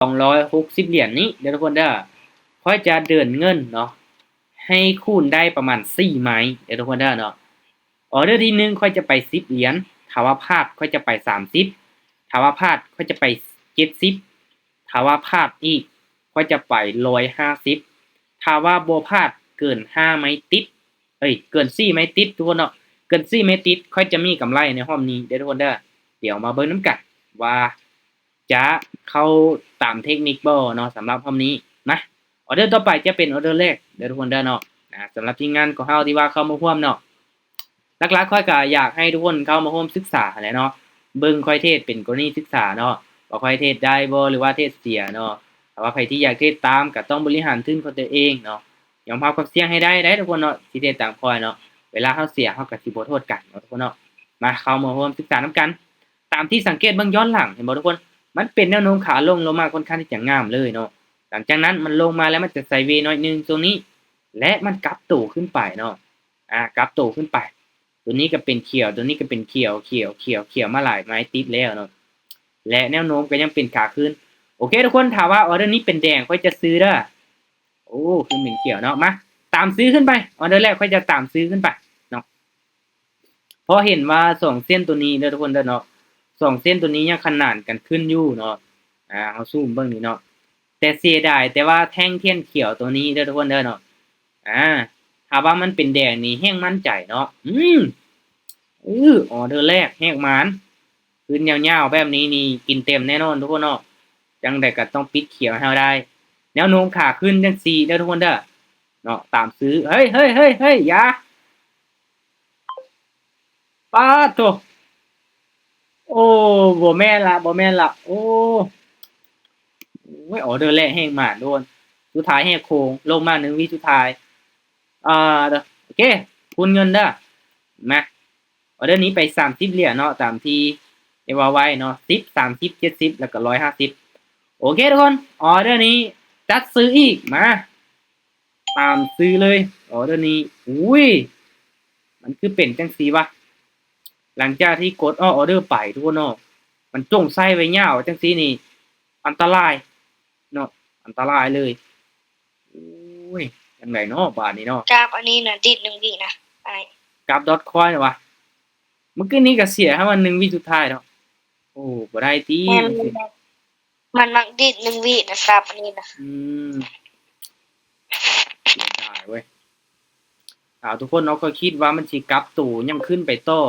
ສອງຮ້ອຍຫົກສິບຫຼຽນນີ້ເດີທຸກຄົນເດີ ຂ້ອຍຈະເດີນເງິນເນາະ ໃຫ້ຄູນໄດ້ປະມານສີ່ໄມ້ເດີທຸກຄົນເດີເນາະ. ອໍເດີທີໜຶ່ງ ຂ້ອຍຈະໄປສິບຫຼຽນ, ຖ້າວ່າພາດ ຂ້ອຍຈະໄປສາມສິບ, ຖ້າວ່າພາດ ຂ້ອຍຈະໄປເຈັດສິບ, ຖ້າວ່າພາດອີກ ຂ້ອຍຈະໄປຮ້ອຍຫ້າສິບ, ຖ້າວ່າບໍ່ພາດເກີນຫ້າໄມ້ຕິດ ເອີຍ ເກີນສີ່ໄມ້ຕິດທຸກຄົນເນາະ, ເກີນສີ່ໄມ້ຕິດ ຂ້ອຍຈະມີກຳໄລໃນຮອບນີ້ເດີທຸກຄົນເດີ. ດຽວມາເບິ່ງນຳກັນວ່າຈະເຂົ້າຕາມເທັກນິກບໍ່ເນາະ ສຳລັບຮອບນີ້. ມາ ອໍເດີຕໍ່ໄປຈະເປັນອໍເດີແລກເດີທຸກຄົນເດີເນາະ. ອາ ສຳລັບທີມງານຂອງເຮົາທີ່ວ່າເຂົ້າມາຮ່ວມເນາະ ຫຼັກໆຂ້ອຍກໍຢາກໃຫ້ທຸກຄົນເຂົ້າມາຮ່ວມສຶກສາຫັ້ນແຫຼະເນາະ, ເບິ່ງຂ້ອຍເທຣດເປັນກໍລະນີສຶກສາເນາະ ວ່າຂ້ອຍເທຣດໄດ້ບໍ່ ຫຼືວ່າເທຣດເສຍເນາະ. ຖ້າວ່າໃຜທີ່ຢາກເທຣດຕາມ ກໍຕ້ອງບໍລິຫານທຶນຂອງຕົວເອງເນາະ, ຍອມຮັບຄວາມສ່ຽງໃຫ້ໄດ້ເດ້ທຸກຄົນເນາະ ທີ່ເທຣດຕາມຂ້ອຍເນາະ. ເວລາເຮົາເສຍ ເຮົາກໍຊິບໍ່ໂທດກັນເນາະທຸກຄົນເນາະ. ມາເຂົ້າມາຮ່ວມສຶກສານຳກັນ. ຕາມທີ່ສັງເກດເບິ່ງຍ້ອນຫຼັງ ເຫັນບໍ່ທຸກຄົນ? ມັນເປັນແນວໂນ້ມຂາລົງລົງມາຄ່ອນຂ້າງທີ່ຈະງາມເລີຍເນາະ. ຫຼັງຈາກນັ້ນມັນລົງມາແລ້ວ ມັນຈະໄຊເວໜ້ອຍໜຶ່ງຊ່ວງນີ້ ແລະ ມັນກັບໂຕຂຶ້ນໄປເນາະ. ອາ ກັບໂຕຂຶ້ນໄປ ຕົວນີ້ກໍເປັນຂຽວ ຕົວນີ້ກໍເປັນຂຽວ ຂຽວ ຂຽວ ຂຽວມາຫຼາຍໄມ້ຕິດແລ້ວເນາະ ແລະ ແນວໂນ້ມກໍຍັງເປັນຂາຂຶ້ນ. ໂອເຄທຸກຄົນ ຖ້າວ່າອໍເດີນີ້ເປັນແດງ ຂ້ອຍຈະຊື້ເດີ. ໂອ້ ຄືເປັນຂຽວເນາະ. ມາ ຕາມຊື້ຂຶ້ນໄປ ອໍເດີແລກ ຂ້ອຍຈະຕາມຊື້ຂຶ້ນໄປເນາະ. ເພາະເຫັນວ່າສອງເສັ້ນຕົວນີ້ເດີທຸກຄົນເດີເນາະ ສອງເສັ້ນຕົວນີ້ຍັງຂະໜານກັນຂຶ້ນຢູ່ເນາະ. ອາ ເຮົາຊູມເບິ່ງນີ້ເນາະ ແຕ່ເສຍດາຍແຕ່ວ່າແທ່ງທຽນຂຽວຕົວນີ້ເດີທຸກຄົນເດີເນາະ. ອາ ຖ້າວ່າມັນເປັນແດງນີ້ແຮງໝັ້ນໃຈເນາະ. ອືມ ອື ອໍເດີແລກແຮກໝານ ຂຶ້ນຍາວໆແບບນີ້ນີ້ກິນເຕັມແນ່ນອນທຸກຄົນເນາະ. ຈັ່ງໃດກໍຕ້ອງປິດຂຽວໃຫ້ເຮົາໄດ້ ແນວໂນ້ມຂາຂຶ້ນຈັ່ງຊີ້ເດີທຸກຄົນເດີເນາະ. ຕາມຊື້ ເຮີ້ຍໆໆໆ ຢ່າ ປາດໂທ້ ໂອ້ ບໍ່ແມ່ນລະ ບໍ່ແມ່ນລະ ໂອ້ ໂອ້ຍ ອໍເດີແລກແຮງໝານໂດນ ສຸດທ້າຍແຫກໂຄ້ງລົງມາໜຶ່ງວິສຸດທ້າຍ. ອ່າ ໂອເຄ ຄູນເງິນເດີ ມາ ອໍເດີນີ້ໄປສາມສິບຫຼຽນເນາະ ຕາມທີ່ໄດ້ເວົ້າໄວ້ເນາະ ສິບ ສາມສິບ ເຈັດສິບ ແລ້ວກໍຮ້ອຍຫ້າສິບ. ໂອເຄທຸກຄົນ ອໍເດີນີ້ຈັດຊື້ອີກ ມາ ຕາມຊື້ເລີຍ ອໍເດີນີ້. ອຸ້ຍ ມັນຄືເປັນຈັ່ງຊີ້ວະ ຫຼັງຈາກທີ່ກົດອອກອໍເດີໄປທຸກຄົນເນາະ ມັນຈົ່ງໃສ່ໄວ້ຍາວຈັ່ງຊີ້ນີ້ ອັນຕະລາຍເນາະ ອັນຕະລາຍເລີຍ. ໂອ້ຍ ຈັ່ງໃດເນາະບາດນີ້ເນາະ ກາບອັນນີ້ນະ ດີດໜຶ່ງວິນະ ອ້າຍ ກາບດອດຄອຍນະວະ. ມື້ກີ້ນີ້ກໍເສຍໃຫ້ມັນໜຶ່ງວິສຸດທ້າຍເນາະ. ໂອ້ ບໍ່ໄດ້ຕິ ມັນມັກດີດໜຶ່ງວິນະ ກາບອັນນີ້ນະ. ອືມ ເສຍດາຍເວີຍ. ເອົາ ທຸກຄົນເນາະ ຂ້ອຍຄິດວ່າມັນຊິກັບໂຕຍັງຂຶ້ນໄປຕໍ່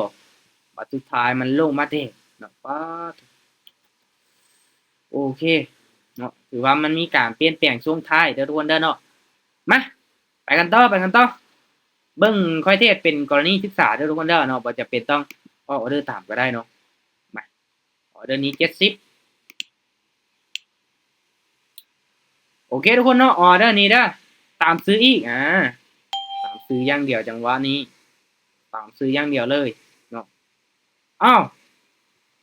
ບາດສຸດທ້າຍມັນລົງມາແທ້ເນາະ. ປາດ ໂອເຄເນາະ ຖືວ່າມັນມີການປ່ຽນແປງຊ່ວງທ້າຍເດີທຸກຄົນເດີເນາະ. ມາ ໄປກັນຕໍ່ ໄປກັນຕໍ່ ເບິ່ງຂ້ອຍເທດເປັນກໍລະນີສຶກສາເດີທຸກຄົນເດີເນາະ ບໍ່ຈຳເປັນຕ້ອງອອກອໍເດີຕາມກໍໄດ້ເນາະ. ມາ ອໍເດີນີ້ເຈັດສິບ ໂອເຄທຸກຄົນເນາະ ອໍເດີນີ້ເດີ ຕາມຊື້ອີກ ອາ ຕາມຊື້ຢ່າງດຽວ ຈັງຫວະນີ້ຕາມຊື້ຢ່າງດຽວເລີຍເນາະ. ອ້າວ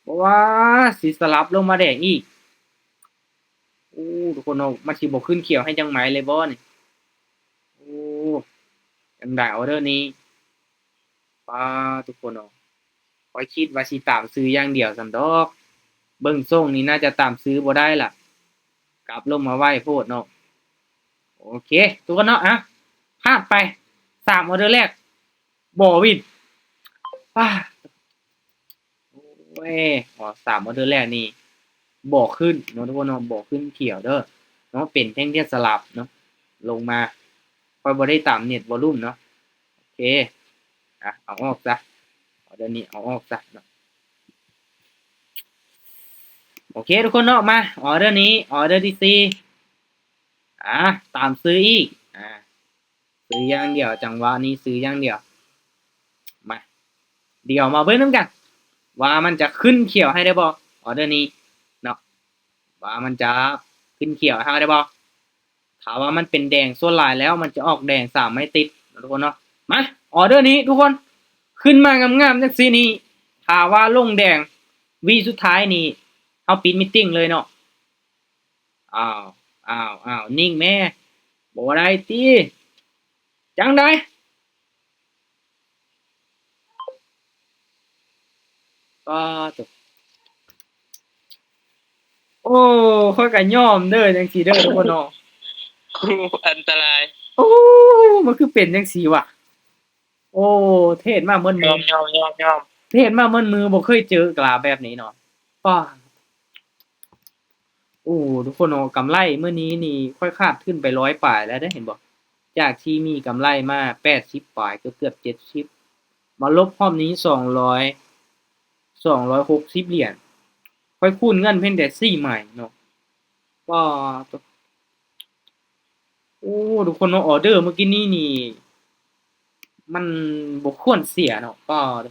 ບໍ່ວ່າຊິສະຫຼັບລົງມາແດງອີກ. ໂອ້ ທຸກຄົນເນາະ ມັນຊິບໍ່ຂຶ້ນຂຽວໃຫ້ຈັກໄມ້ເລີຍບໍ່ນີ້? ໂອ້ ຈັ່ງໃດອໍເດີນີ້ ປ້າ ທຸກຄົນເນາະ ຂ້ອຍຄິດວ່າຊິຕາມຊື້ຢ່າງດຽວຊັ້ນດອກ ເບິ່ງຊົງນີ້ໜ້າຈະຕາມຊື້ບໍ່ໄດ້ລະ ກັບລົງມາໄວໂພດເນາະ. ໂອເຄ ທຸກຄົນເນາະ ອະ ພາດໄປສາມອໍເດີແລກ ບໍ່ວິນ ປ້າ ໂອ້ຍ ສາມອໍເດີແລກນີ້ບໍ່ຂຶ້ນເນາະທຸກຄົນເນາະ ບໍ່ຂຶ້ນຂຽວເດີເນາະ ເປັນແທ່ງທຽນສະຫຼັບເນາະ ລົງມາ ຂ້ອຍບໍ່ໄດ້ຕາມເນັດວອລຸ່ມເນາະ. ໂອເຄ ອະ ເອົາອອກຊະ ອໍເດີນີ້ເອົາອອກຊະເນາະ. ໂອເຄທຸກຄົນເນາະ ມາ ອໍເດີນີ້ ອໍເດີທີສີ່ ອະ ຕາມຊື້ອີກ ອະ ຊື້ຢ່າງດຽວ ຈັງຫວະນີ້ຊື້ຢ່າງດຽວ. ມາ ດຽວມາເບິ່ງນຳກັນວ່າມັນຈະຂຶ້ນຂຽວໃຫ້ໄດ້ບໍ່ ອໍເດີນີ້ເນາະ ວ່າມັນຈະຂຶ້ນຂຽວໃຫ້ເຮົາໄດ້ບໍ່. ຖ້າວ່າມັນເປັນແດງ ສ່ວນຫຼາຍແລ້ວມັນຈະອອກແດງສາມໄມ້ຕິດເນາະທຸກຄົນເນາະ. ມາ ອໍເດີນີ້ທຸກຄົນ ຂຶ້ນມາງາມໆຈັ່ງຊີ້ນີ້ ຖ້າວ່າລົງແດງວິສຸດທ້າຍນີ້ ເຮົາປິດມີດຕິ້ງເລີຍເນາະ. ອ້າວ ອ້າວ ອ້າວ ນິ່ງແມ້ ບໍ່ໄດ້ຕິ ຈັ່ງໃດ ປາໂຕ ໂອ ໂອ້ ຂ້ອຍກໍຍອມເດີ ຈັ່ງຊີ້ເດີທຸກຄົນເນາະ. ອັນຕະລາຍ. ໂອ້ ມັນຄືເປັນຈັ່ງຊີ້ວະ? ໂອ້ ເທຣດມາໝົດມື້ ຍອມໆໆໆ ເທຣດມາໝົດມື້ ບໍ່ເຄີຍເຈີກາລາແບບນີ້ເນາະ. ປ້າ ໂອ້ ທຸກຄົນເນາະ ກຳໄລມື້ນີ້ນີ້ ຂ້ອຍຂາດທຶນໄປຮ້ອຍປາຍແລ້ວເດ້ ເຫັນບໍ່? ຈາກທີ່ມີກຳໄລມາແປດສິບປາຍ ເກືອບໆເຈັດສິບ ມາລົບຮອບນີ້ສອງຮ້ອຍ ສອງຮ້ອຍຫົກສິບຫຼຽນ ຂ້ອຍຄູນເງິນພຽງແຕ່ສີ່ໄມ້ເນາະ. ປ້າໂຕ ໂອ້ ທຸກຄົນເນາະ ອອເດີມື້ກີ້ນີ້ນີ້ ມັນບໍ່ຄວນເສຍເນາະ. ປ້າໂຕ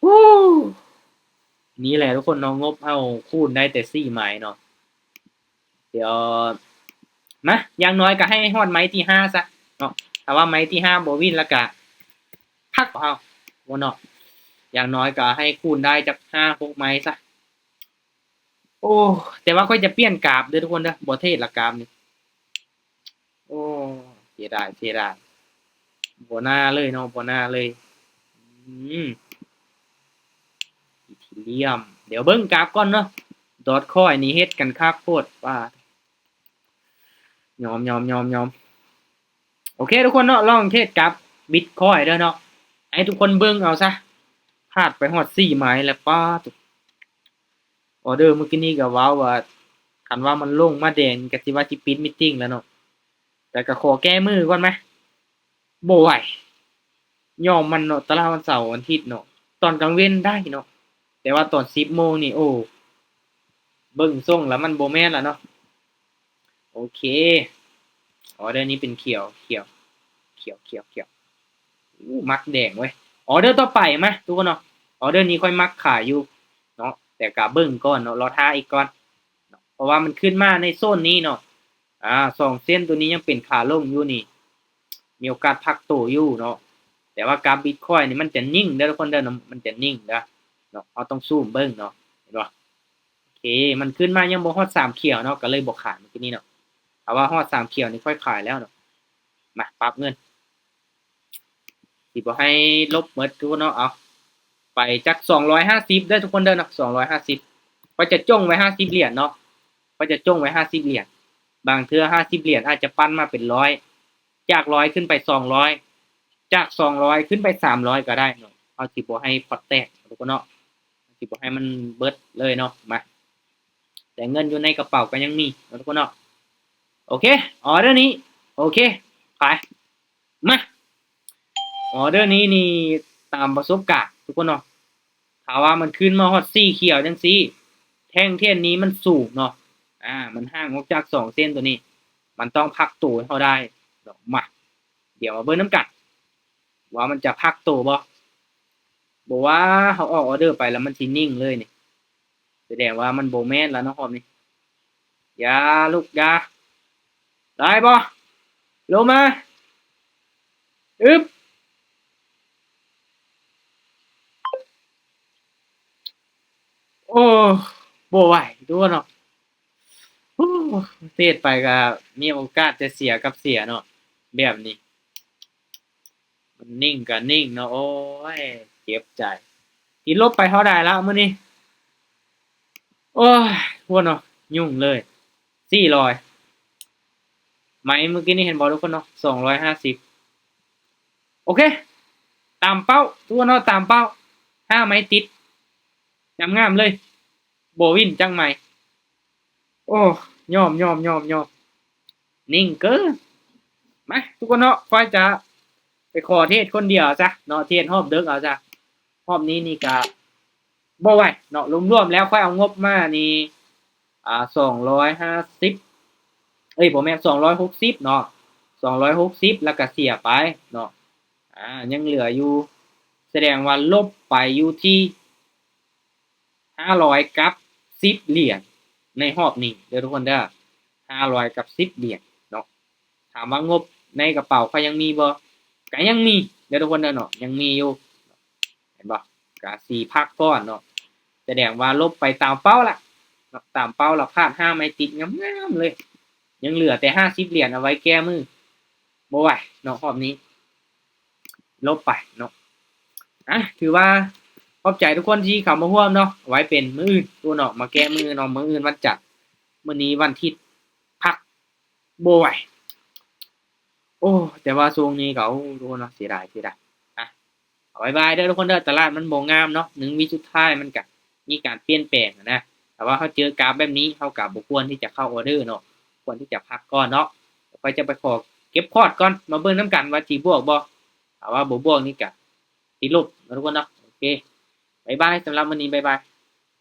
ໂອ້ ນີ້ແຫຼະທຸກຄົນເນາະ ງົບເຮົາຄູນໄດ້ແຕ່ສີ່ໄມ້ເນາະ. ດຽວ ມາ ຢ່າງໜ້ອຍກໍໃຫ້ຮອດໄມ້ທີຫ້າຊະເນາະ. ຖ້າວ່າໄມ້ທີຫ້າບໍ່ວິນແລ້ວກະພັກເອົາເນາະ. ຢ່າງໜ້ອຍກໍໃຫ້ຄູນໄດ້ຈັກຫ້າຫົກໄມ້ຊະ. ໂອ້ ແຕ່ວ່າຂ້ອຍຈະປ່ຽນກາບເດີທຸກຄົນເດີ ບໍ່ເທດລະກາບນີ້. ໂອ້ ເສຍດາຍ ເສຍດາຍ ບໍ່ໜ້າເລີຍເນາະ ບໍ່ໜ້າເລີຍ. ອືມ ອີເທຣຽມ ດຽວເບິ່ງກາບກ່ອນເນາະ. ດອດຄອຍນີ້ເຮັດກັນຄັກໂພດ ວ່າ ຍອມ ຍອມ ຍອມ ຍອມ. ໂອເຄທຸກຄົນເນາະ ລອງເທດກັບບິດຄອຍເດີເນາະ ໃຫ້ທຸກຄົນເບິ່ງເອົາຊະ. ພາດໄປຮອດສີ່ໄມ້ແລ້ວ ປ້າໂຕ ອອເດີມື້ກີ້ນີ້ກໍເວົ້າວ່າ ຄັນວ່າມັນລົງມາແດງກໍຊິວ່າຊິປິດມີດຕິງແລ້ວເນາະ. ແຕ່ກໍຂໍແກ້ມືກ່ອນມະ ບໍ່ໄຫວ ຍອມມັນເນາະ. ຕະຫຼາດວັນເສົາວັນທິດເນາະ ຕອນກາງເວັນໄດ້ເນາະ ແຕ່ວ່າຕອນສິບໂມງນີ້ ໂອ້ ເບິ່ງຊົງແລ້ວມັນບໍ່ແມ່ນລະເນາະ. ໂອເຄ ອອເດີນີ້ເປັນຂຽວ ຂຽວ ຂຽວ ຂຽວ ຂຽວ. ໂອ້ ມັກແດງເວີຍ. ອອເດີຕໍ່ໄປມາທຸກຄົນເນາະ ອອເດີນີ້ຂ້ອຍມັກຂາຍຢູ່ເນາະ ແຕ່ກະເບິ່ງກ່ອນເນາະ ລໍຖ້າອີກກ່ອນເນາະ ເພາະວ່າມັນຂຶ້ນມາໃນໂຊນນີ້ເນາະ. ອາ ສອງເສັ້ນໂຕນີ້ຍັງເປັນຂາລົງຢູ່ນີ້ ມີໂອກາດພັກໂຕຢູ່ເນາະ. ແຕ່ວ່າກາບບິດຄອຍນີ້ມັນຈະນິ່ງເດີທຸກຄົນເດີເນາະ ມັນຈະນິ່ງເດີເນາະ. ເຮົາຕ້ອງຊູມເບິ່ງເນາະ ເຫັນບໍ່? ໂອເຄ ມັນຂຶ້ນມາຍັງບໍ່ຮອດສາມຂຽວເນາະ ກໍເລີຍບໍ່ຂາຍມື້ກີ້ນີ້ເນາະ. ຖ້າວ່າຮອດສາມຂຽວນີ້ຂ້ອຍຂາຍແລ້ວເນາະ. ມາປັບເງິນ ຊິບໍ່ໃຫ້ລົບໝົດທຸກຄົນເນາະ. ເອົາ ໄປຈັກສອງຮ້ອຍຫ້າສິບເດີທຸກຄົນເດີເນາະ ສອງຮ້ອຍຫ້າສິບ. ຂ້ອຍຈະຈົ່ງໄວ້ຫ້າສິບຫຼຽນເນາະ ຂ້ອຍຈະຈົ່ງໄວ້ຫ້າສິບຫຼຽນ. ບາງເທື່ອຫ້າສິບຫຼຽນອາດຈະປັ້ນມາເປັນຮ້ອຍ ຈາກຮ້ອຍຂຶ້ນໄປສອງຮ້ອຍ ຈາກສອງຮ້ອຍຂຶ້ນໄປສາມຮ້ອຍກໍໄດ້ເນາະ. ເຮົາຊິບໍ່ໃຫ້ພອດແຕກເນາະທຸກຄົນເນາະ ຊິບໍ່ໃຫ້ມັນເບິດເລີຍເນາະ. ມາ ແຕ່ເງິນຢູ່ໃນກະເປົາກໍຍັງມີເນາະທຸກຄົນເນາະ. ໂອເຄ ອອເດີນີ້ ໂອເຄ ຂາຍ. ມາ ອອເດີນີ້ນີ້ຕາມປະສົບການທຸກຄົນເນາະ ຖ້າວ່າມັນຂຶ້ນມາຮອດສີ່ຂຽວຈັ່ງຊີ້ ແທ່ງທຽນນີ້ມັນສູງເນາະ ອາ ມັນຫ່າງອອກຈາກສອງເສັ້ນໂຕນີ້ ມັນຕ້ອງພັກໂຕໃຫ້ເຮົາໄດ້ເນາະ. ມາ ດຽວມາເບິ່ງນຳກັນວ່າມັນຈະພັກໂຕບໍ່. ບໍ່ວ່າເຮົາອອກອອເດີໄປແລ້ວມັນຊິນິ່ງເລີຍນີ້ ສະແດງວ່າມັນບໍ່ແມ່ນລະເນາະຮອບນີ້. ຢ່າລູກ ຢ່າ ໄດ້ບໍ່? ລົງມາ ອຶບ ໂອ້ ບໍ່ໄຫວຕົວະເນາະ. ໂອ້ ເທດໄປກໍມີໂອກາດຈະເສຍກັບເສຍເນາະ ແບບນີ້. ມັນນິ່ງກໍນິ່ງເນາະ ໂອ້ຍ ເຈັບໃຈ. ຕິດລົບໄປເທົ່າໃດລະມື້ນີ້? ໂອ້ຍ ໂພດເນາະ ຫຍຸ້ງເລີຍ ສີ່ຮ້ອຍ. ໄມ້ມື້ກີ້ນີ້ເຫັນບໍ່ທຸກຄົນເນາະ ສອງຮ້ອຍຫ້າສິບ. ໂອເຄ ຕາມເປົ້າທຸກຄົນເນາະ ຕາມເປົ້າ ຫ້າໄມ້ຕິດ ງາມໆເລີຍ ບໍ່ວິນຈັກໄມ້. ໂອ້ ຍອມ ຍອມ ຍອມ ຍອມ ນິ່ງເກີນ. ມາ ທຸກຄົນເນາະ ຂ້ອຍຈະໄປຂໍເທດຄົນດຽວຊະເນາະ ເທດຮອບເດິກເອົາຊະ. ຮອບນີ້ນີ້ກະບໍ່ໄຫວເນາະ ລວມໆແລ້ວຂ້ອຍເອົາງົບມານີ້ ອ່າ ສອງຮ້ອຍຫ້າສິບ ເອີຍ ບໍ່ແມ່ນ ສອງຮ້ອຍຫົກສິບເນາະ ສອງຮ້ອຍຫົກສິບ ແລ້ວກະເສຍໄປເນາະ ອ່າ ຍັງເຫຼືອຢູ່ ສະແດງວ່າລົບໄປຢູ່ທີ່ ຫ້າຮ້ອຍກັບສິບຫຼຽນໃນຮອບນີ້ເດີທຸກຄົນເດີ ຫ້າຮ້ອຍກັບສິບຫຼຽນເນາະ. ຖາມວ່າງົບໃນກະເປົາຂ້ອຍຍັງມີບໍ່? ກະຍັງມີເດີທຸກຄົນເດີເນາະ ຍັງມີຢູ່ ເຫັນບໍ່? ກະສີ່ພັກກ່ອນເນາະ ສະແດງວ່າລົບໄປຕາມເປົ້າລະເນາະ ຕາມເປົ້າລະ ພາດຫ້າໄມ້ຕິດງາມໆເລີຍ ຍັງເຫຼືອແຕ່ຫ້າສິບຫຼຽນເອົາໄວ້ແກ້ມື ບໍ່ໄຫວເນາະຮອບນີ້ ລົບໄປເນາະ. ອ່ະ ຖືວ່າ ຂອບໃຈທຸກຄົນທີ່ເຂົ້າມາຮ່ວມເນາະ ເອົາໄວ້ເປັນມື້ອື່ນ ໂອ້ເນາະ ມາແກ້ມື້ເນາະ ມື້ອື່ນວັນຈັນ ມື້ນີ້ວັນທິດ ພັກບໍ່ໄຫວ. ໂອ້ ແຕ່ວ່າຊ່ວງນີ້ກໍ ໂອ້ ທຸກຄົນເນາະ ເສຍດາຍ ເສຍດາຍ. ອ່ະ ບາຍບາຍເດີທຸກຄົນເດີ. ຕະຫຼາດມັນບໍ່ງາມເນາະ ໜຶ່ງວິສຸດທ້າຍມັນກະມີການປ່ຽນແປງຫັ້ນນະ. ຖ້າວ່າເຮົາເຈີກາບແບບນີ້ ເຮົາກະບໍ່ຄວນທີ່ຈະເຂົ້າອອເດີເນາະ ຄວນທີ່ຈະພັກກ່ອນເນາະ. ຂ້ອຍຈະໄປຂໍເກັບພອດກ່ອນ ມາເບິ່ງນຳກັນວ່າຊິບວກບໍ່. ຖ້າວ່າບໍ່ບວກນີ້ກະຕິລົບເນາະທຸກຄົນເນາະ. ໂອເຄ ບາຍບາຍ ສຳລັບມື້ນີ້ ບາຍບາຍ.